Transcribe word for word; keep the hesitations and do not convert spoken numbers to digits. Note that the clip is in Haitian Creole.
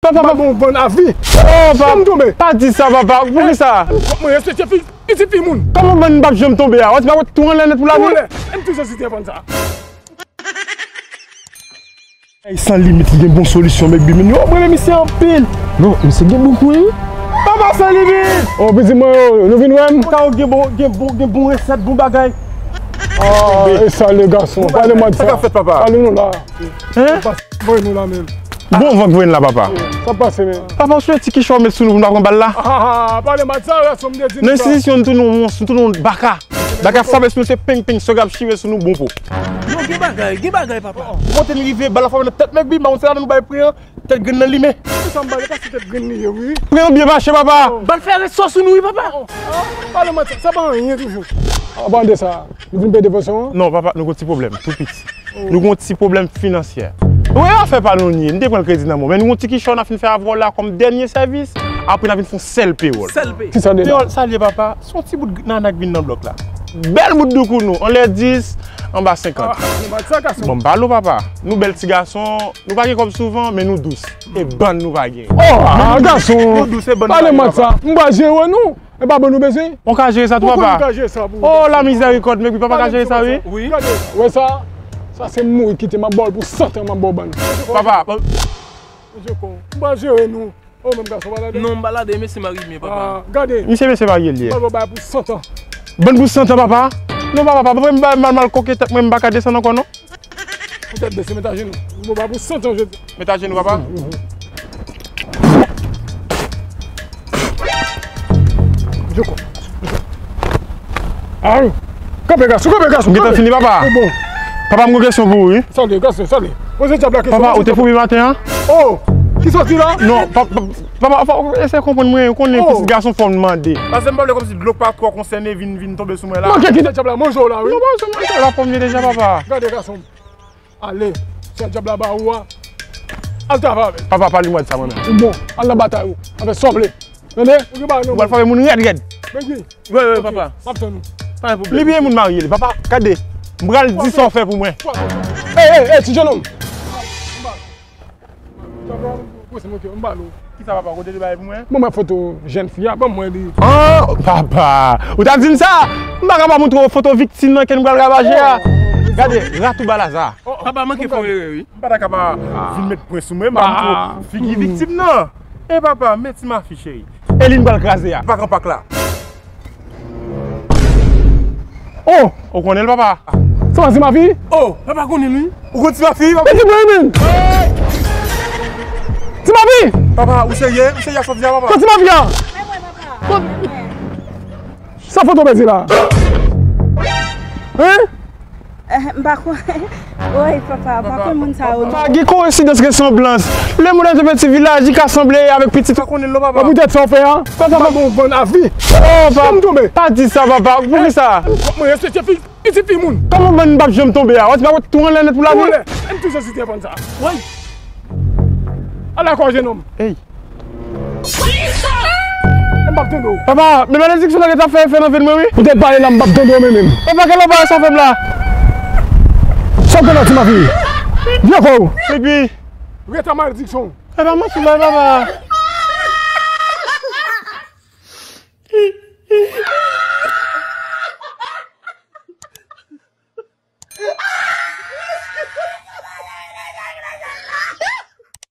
Papa, papa. Bon, bon avi. Oh, papa. Janm tonbe. Pa di sa, papa. Poukisa? Mwen respekte fi, pitit fi moun. Kòman bann m p ap janm tonbe a? Ou pa wè tou anlè nèt pou lavi? Tou anlè. M toujou site bann sa. Ay, San Limit, li gen bon solisyon, men Bimin. Yo, mwen renmen misye anpil. Non, misye gen bon pwen, wi. Papa San Limit! Oh, pitit mwen yo, nou vin wè m? Sa yo gen bon, gen bon, gen bon resèt, bon bagay. Ah, e sa le gason. Pale mwen de sa. Sa k ap fèt, papa? Pale nou la. Hein? Voye nou la menm. Bon van k voye n la, papa. Sa pase, men. Papa, ou se yon ti kichon met sou nou pou nou pa pran bal la? Ah, pale mwen de sa, gason, m te di nou sa. Nan enstitisyon, nou tounen yon mons, nou tounen yon baka. Bagay frape sou nou, se peng, peng, sòg ap chire sou nou, bon po. Non, gen bagay, gen bagay, papa. Kote n rive, bal la frape nan tèt Mèg Bi, m pa konn se la nou bay pran, tèt grenn nan limen. Sa m pale, pa se tèt grenn li ye, wi. Pran byen mache, papa. Bal fè resò sou nou, wi, papa. Pale mwen de sa, sa pa anyen toujou. An palan de sa, nou vin peye devansyon an? Non, papa, nou gon ti pwoblèm, tou piti. Nou gon ti pwoblèm finansyè. Wi, afè pa nou n ye, n te pran kredi nan men w, men nou gon ti kichòy, n ap fin fè avè w la kòm dènye sèvis, apre n ap vin fè yon sèl pewòl. Sèl pe. Kisa de la? Pewòl, sa l ye, papa? Se yon ti bout nana k vin nan blòk la. Bèl bout doukoun nou, anlè dis, anba senkant. Ah, men sa gason. Bon, m pale w, papa. Nou bèl ti gason, nou pa gen kòb souvan, men nou dous. E bann nou pa gen. Oh, ah, gason. Nou dous, e bann nou pa gen, papa. Pale mwen de sa. M pral jere nou. E pa bann nou bezwen? Ou ka jere sa tou, papa? Ou ka jere sa pou ou. Oh, la mizèrikòd, men wi, papa ka jere sa, wi. Wi. Gade, wè sa? Sa se mouri kite m ap ba w pou san tan m ap ba w bann. Papa, pa- Mesye kon. M pral jere nou. Ou menm gason, balade. Non, m balade, mesye marye m ye, papa. Ah, gade. Misye mesye marye l ye. M pral ba w bagay pou san tan. Bann pou san tan, papa? Non, papa, papa, pa voye m mal, mal, mal koke tèt mwen, m pa ka desann ankò, non. Ou tèt bese, met ajenou. Bon, ba pou san tan jodi. Met ajenou, papa. Djoko. Ay. Kanpe, gason, kanpe, gason. M gentan fini, papa. Bon. Papa, m gon kesyon pou ou, wi. Sale, gason, sale. Poze dyab la kesyon. Papa, ou te foumi maten an? Oh, ki sòti la? Non, pa- pa- papa, fò ou eseye konprann mwen, ou konnen pitit gason fò m mande. Paske m pa vle kòmsi dlo pa twò konsène vin, vin tonbe sou mwen la. Manke kite dyab la manje w la, wi. Non, pa bezwen manje, la fò m ye deja, papa. Gade, gason. Ale, sa dyab la ba ou a, al travay avè l. Papa, pa li mwen sa, mwen menm. Ou bon, al nan batay ou, avè sa w vle. Tande? Ou gen bagay nan men w. Ou pral frape moun rèd, rèd. Men wi. Wi, wi, papa. M ap tann ou. Pa gen pwoblèm. Li byen moun marye li, papa. Gade, m pral di sa w fè pou mwen. Ey, ey, ey, ti jennonm. Kisa papa, kote li bay pou mwen? Ban mwen foto jèn fi a, ban mwen li. Oh, papa, ou ta di m sa? M pa ka pa montre w foto viktim nan ke nou pral ravaje a. Gade, ratou balaza. Papa manke fè yon erè, wi. M pa ta ka pa vin met pwen sou mwen, m pa montre w figi viktim nan. E papa, men ti mafi cheri. E li n pral kraze a. Pa kan pak la. Oh! Ou konnen l, papa? Sa pa ti mafi? Oh, papa konnen l, wi. Ou konn ti mafi, papa? Men ti mwen menm. Ti mafi! Papa, ou serye? Ou serye ak sa w di a, papa? Kot ti mafi a? Kot? Sa foto pèdi la? Hein? Eh, m pa konn. Woy, papa, m pa konn moun sa yo, non. Papa, gen koyensidans, gen sanblans. Lemonn nan te fè ti vilaj, li ka sanble avèk pitit. Pa konnen l non, papa. Poutèt sa w fè a? Papa, m pa bon vann avi. Oh, papa. Janm tonbe. Pa di sa, papa. Poukisa? Mwen respekte fi, pitit fi moun. Kòman bann m p ap janm tonbe a? Ou pa wè tou anlè nèt pou lavi? Tou anlè. M toujou site vann sa. Woy. Ala kò jennonm. Ey. M p ap tande w. Papa, men malediksyon sa gentan fè efè nan vi mwen, wi. Poutèt pale la, m p ap tande w menm menm. Papa, kèlè bagay sa fè m la? Sòt de la, ti mafi. Vye kò w. Epi? Rete malediksyon. Papa, manti bay, papa.